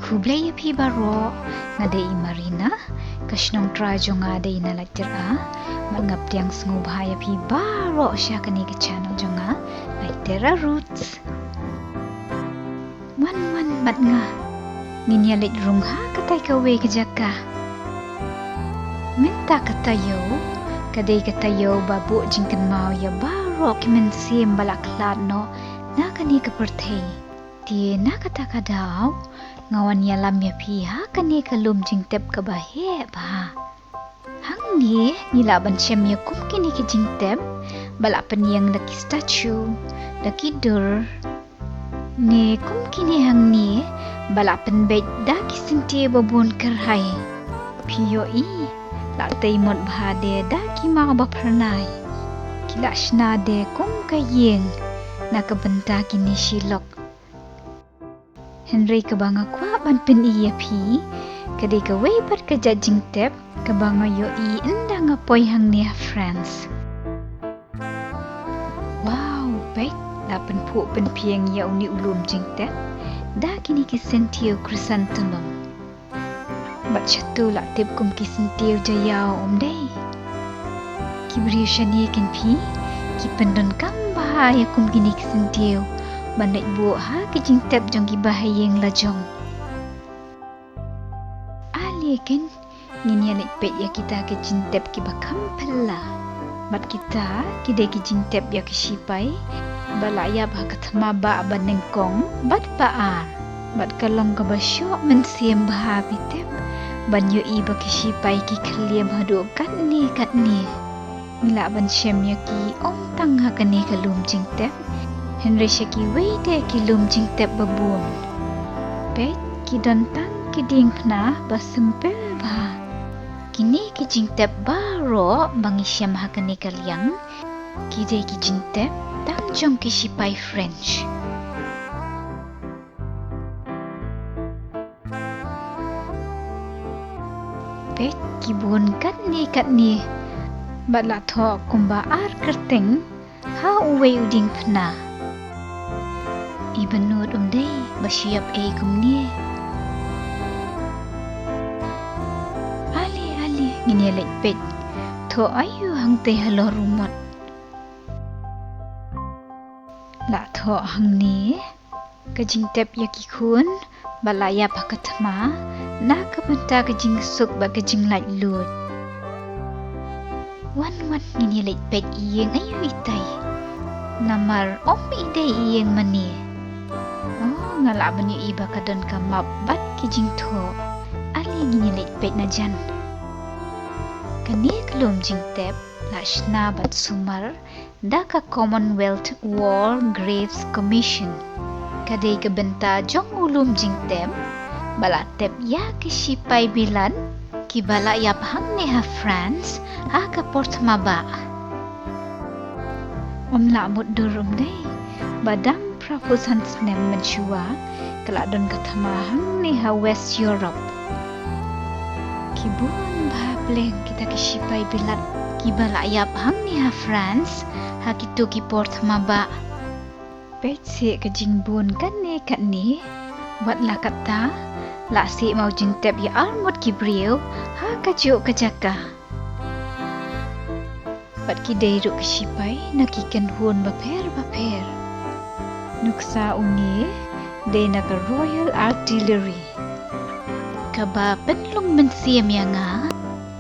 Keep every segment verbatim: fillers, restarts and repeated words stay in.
Khublei ïa phi baroh, nga dei i Marina, ka shnong trai jong nga dei na Laittyra, bad nga pdiang sngewbha ïa phi baroh sha kane ka channel jong nga, Laittyra Roots. Wan wan bad nga, ngin ïa leit rung ha katai kawei ka jaka. Mynta ka taïew, ka dei ka taïew ba buh jingkynmaw ïa baroh ki mynsiem ba la khlad noh na kane ka pyrthei. Te na kata ka daw, nga wan ïalam ïa phi ha kane ka lum jingtep kaba heh bha. Hangne ngi lah ban shem ïa kum kine ki jingtep ba la pynïeng da ki statue, da ki dur, ne kum kine hangne ba la pynbeit da ki syntiew ba bun kyrhai. Phi ïohi, la tei mut bha de da ki maw ba phyrnai. Ki la shna de kum ka ïing na ka bynta kine shi lok. Hynrei kaba nga kwah ban pyni ïa phi, ka dei kawei pat ka jait jingtep kaba nga ïohi ynda nga poi hangne ha France. Wow, peit, la pynphuh pynphieng ïa une u lum jingtep da kine ki syntiew chrysanthemum. Bad shatu la tip kum ki syntiew jaïaw, ym dei? Ki briew shane kin phi, ki pyndonkam bha ïa kum kine ki syntiew ban leit buh ha ki jingtep jong ki bahaïing lajong. Ale kin, ngin ïa leit peit ïa kita ki jingtep kiba kham phylla. Bad kita ki dei ki jingtep ïa ki shipai ba la ïap ha ka thma bah ba nyngkong bad ba ar. Bad ka long kaba shoh mynsiem bha, phi tip, ban ïohi ba ki shipai ki khyllem haduh katne katne. Ngi lah ban shem ïa ki ym tang ha kane ka lum jingtep, hynrei sha kiwei de ki lum jingtep ba bun. Peit, ki don tang ki diengphna ba sympe bha. Kine ki jingtep baroh ba ngi shem ha kane ka liang, ki dei ki jingtep tang jong ki shipai French. Peit, ki bun katne katne, bad la thoh kumba ar kyrteng ha uwei u diengphna. Iba nud, ym dei, ba shu ïap ei kumne. Ale ale, ngin ïa leit peit, thoh aïu hangtei halor u mot. La thoh hangne, ka jingtep ïa ki khun ba la ïap ha ka thma na ka bynta ka jingsuk bad ka jinglaitluid. Wan wan, ngin ïa leit peit ïing aïu itai. Namar ym i dei ïing mane. Oh, nga lah ban ïohi ba ka don ka map bad ki jingthoh. Ale ngin ïa leit peit na jan. Kane ka lum jingtep la shna bad sumar da ka Commonwealth War Graves Commission. Ka dei ka bynta jong u lum jingtep ba la tep ïa ki shipai bilat kiba la ïap hangne ha France ha ka por thma bah. Ym lah mutdur, ym dei, ba dang phra phew san snem mynshuwa ka la don ka thma hangne ha West Europe. Ki bun bha pleng kita ki shipai bilat kiba la ïap hangne ha France ha kito ki por thma bah. Peit seh ka jingbun kane kane, wat la katta, la seh maw jingtep ïa arngut ki briew ha kajuh ka jaka. Bad ki dei ruh ki shipai na ki kynhun bapher bapher. Nuksa une dei na ka Royal Artillery. Kaba pynlong mynsiem ïa nga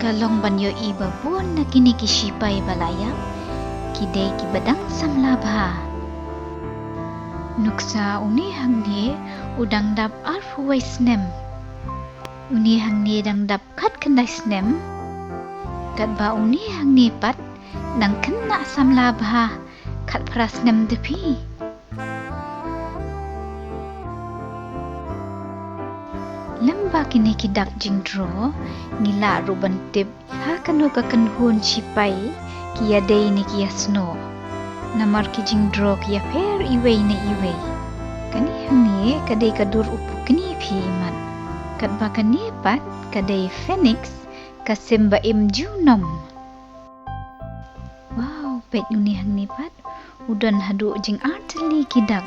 ka long ban ïohi ba bun na kine ki shipai ba la ïap ki dei kiba dang samla bha. Nuksa une hangne u dang dap arphew wei snem. Une hangne dang dap khatkhyndai snem. Katba une hangne pat dang khynnah samla bha, khatphra snem te phi. Lem bad kine ki dak jingdro, ngi lah ruh ban tip ha kano ka kynhun shipai ki ïadei ne ki ïasnoh. Namar ki jingdro ki ïapher iwei ne iwei. Kane hangne ka dei ka dur u pukni, phi ïohi mat. Katba kane pat ka dei phoenix, ka sim ba im junom. Wow, peit une hangne pat, u don haduh jingartylli ki dak.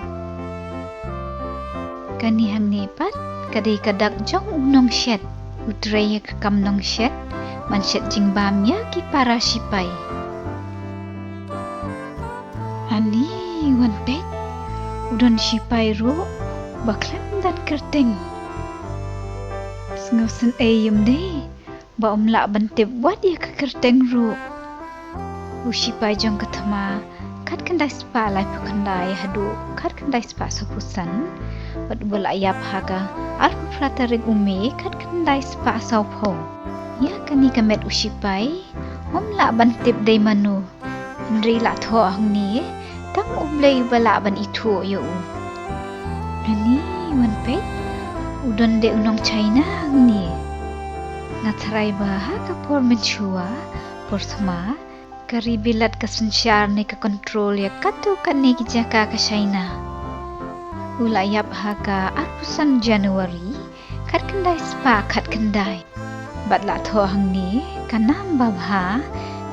Kane hangne pat ka dei ka dak jong u nongshet, u trei ïa ka kam nongshet ban shet jingbam ïa ki para shipai. Ani, wan peit, u don shipai ruh ba khlem don kyrteng. Sngewsynei ym dei ba um lah ban tip wat ïa ka kyrteng ruh. U shipai jong ka thma khatkhyndai spah laiphew khyndai haduh khatkhyndai spah sawphew san, bad uba la ïap ha ka arphew phra tarik u May khatkhyndai spah sawphew. Ïa kane ka met u shipai um lah ban tip dei mano. Hynrei la thoh hangne, tang U Blei uba lah ban ithuh ïa u. Ani, wan peit, u don de u nong China hangne. Nga tharai ba ha ka por mynshuwa, por thma, ka ri Bilat ka synshar ne ka kontrol ïa katto katne ki jaka ka China. U la ïap ha ka arphew san January, khatkhyndai spah khatkhyndai. Bad la thoh hangne, ka nam babha,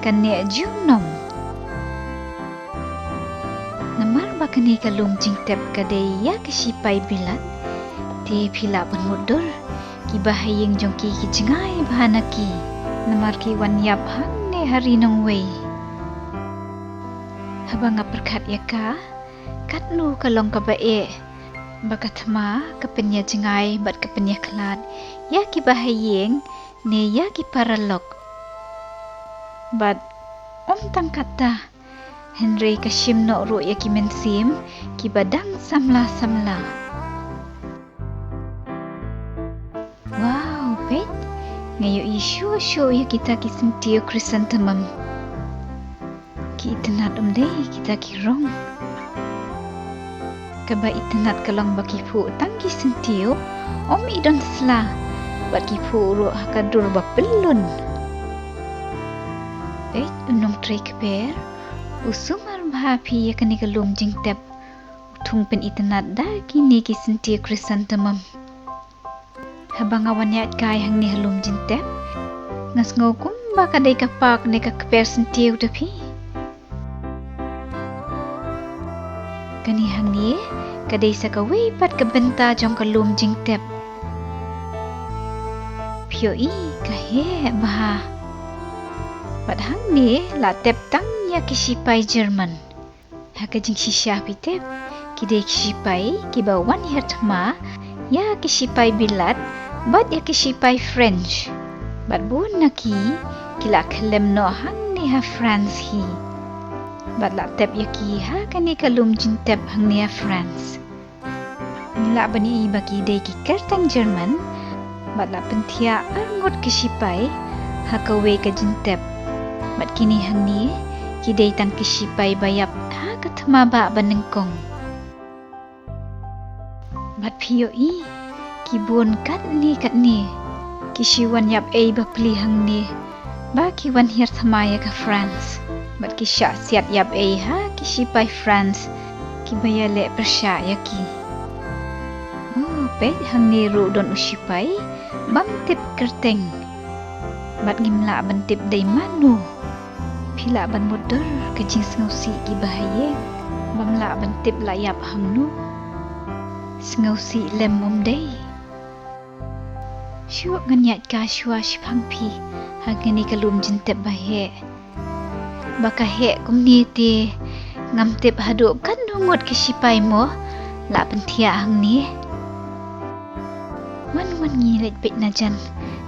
ka neh junom. Namar ba kane ka lum jingtep ka dei ïa ki shipai Bilat, te phi lah ban mutdur, kiba ha ïing jong ki ki jngai bha na ki. Namar ki wan ïap hangne ha ri nongwei. Haba nga pyrkhat ïa ka, katno ka long kaba eh ba ka thma ka pynïajngai bad ka pynïakhlad ïa kiba ha ïing ne ïa ki paralok. Bad ym tang katta, hynrei ka shim noh ruh ïa ki mynsiem kiba dang samla samla. Wow, peit, nga ïohi shuh shuh ïa kita ki syntiew chrysanthemum. Ki itynnad ym dei kita ki rong. Kaba itynnad ka long ba ki phuh tang ki syntiew, ym i don sla, bad ki phuh ruh ha ka dur ba pyllun. Peit, u nongtrei kper u sumar bha phi ïa kane ka lum jingtep. U thung pynitynnad da kine ki syntiew chrysanthemum. Haba nga wan ïaid kai hangne ha lum jingtep, nga sngew kumba ka dei ka park ne ka kper syntiew da phi. Kane hangne ka dei sa kawei pat ka bynta jong ka lum jingtep. Phi ïohi, ka heh bha. Bad hangne la tep tang ïa ki shipai German. Ha ka jingshisha phi tip, ki dei ki shipai kiba wan hiar thma ïa ki shipai Bilat bad ïa ki shipai French. Bad bun na ki, ki la khyllem noh hangne ha France hi. Bad la tep ïa ki ha kane ka lum jingtep hangne ha France. Ngi lah ban ïohi ba ki dei ki kyrteng German, bad la pynthiah arngut ki shipai ha kawei ka jingtep. Bad kine hangne ki dei tang ki shipai ba ïap ha ka thma bah ba nyngkong. Bad phi ïohi, ki bun katne katne, ki shu wan ïap ei bapli hangne ba ki wan hiar thma ïa ka France. Bad ki shah siat ïap ei ha ki shipai France kiba ïaleh pyrshah ïa ki. Oh, peit, hangne ruh don u shipai bym tip kyrteng. Bad ngim lah ban tip dei mano. Phi lah ban mutdur ka jingsngewsih kiba ha ïing. Bym lah ban tip la ïap hangno. Sngewsih lem ym dei. Shuh ngan ïaid kai shuwa shaphang phi ha kane ka lum jingtep ba heh. Ba ka heh kumne te ngam tip haduh katno ngut ki shipai mo la pynthiah hangne. Wan wan ngi leit peit na jan,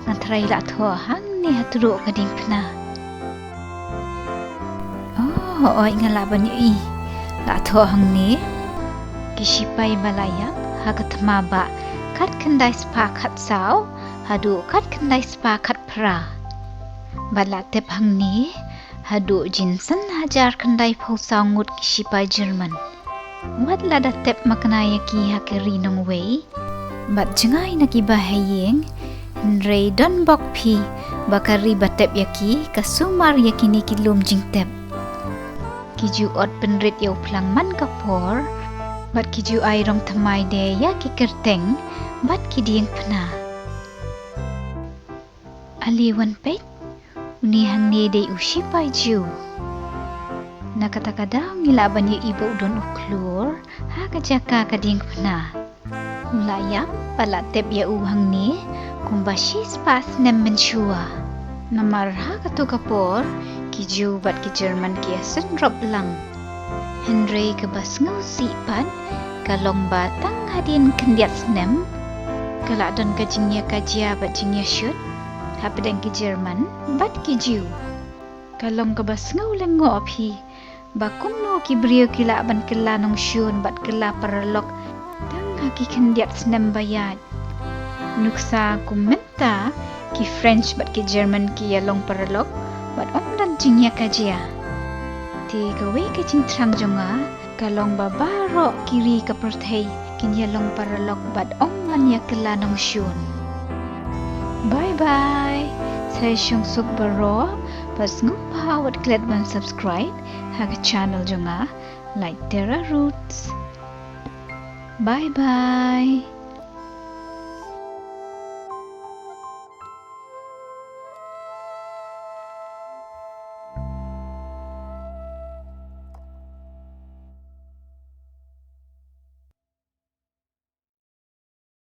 nga tharai la thoh hangne ha tyrwa ka diengphna. Oh, hooid, nga lah ban ïohi. La thoh hangne, ki shipai ba la ïap ha ka thma bah khatkhyndai spah khatsaw haduh khatkhyndai spah khatphra. Bad la tep hangne, haduh jin san hajar khyndai phew saw ngut ki shipai German. Wat la da tep makna ïa ki ha ka ri nongwei bad jngai na kiba ha ïing, hynrei don bok phi ba ka ri ba tep ïa ki ka sumar ïa kine ki lum jingtep. Ki ju ot pynrit ïa u phlang man ka por bad ki ju ai rong thymmai de ïa ki kyrteng bad ki diengphna. Ale wan peit, une hangne dei u shipai Jiw. Na kata ka daw ngi lah ban ïohi ba u don u khlur ha ka jaka ka diengphna. U la ïap bad la tip ïa u hangne kumba shispah snem mynshuwa. Namar ha kato ka por ki Jiw bad ki German ki ïasynrop lang. Hynrei kaba sngewsih pat ka long ba tang hadien khyndiat snem ka la don ka jingïakajia bad jingïashut hapdeng ki German bad ki Jiw. Ka long kaba sngew lyngngoh phi ba kumno ki briew ki lah ban kylla nongshun bad kylla paralok tang ha ki khyndiat snem ba ïaid. Nuksa kum mynta ki French bad ki German ki ïalong paralok bad ym don jingïakajia. Te kawei ka jingthrang jong nga ka long ba baroh ki ri ka pyrthei kin ïalong paralok bad ym ban ïakylla nongshun. Bye bye. Sa ïa shong suk baroh bad sngewbha wat klet ban subscribe ha ka channel jong nga Light Terra Roots. Bye bye.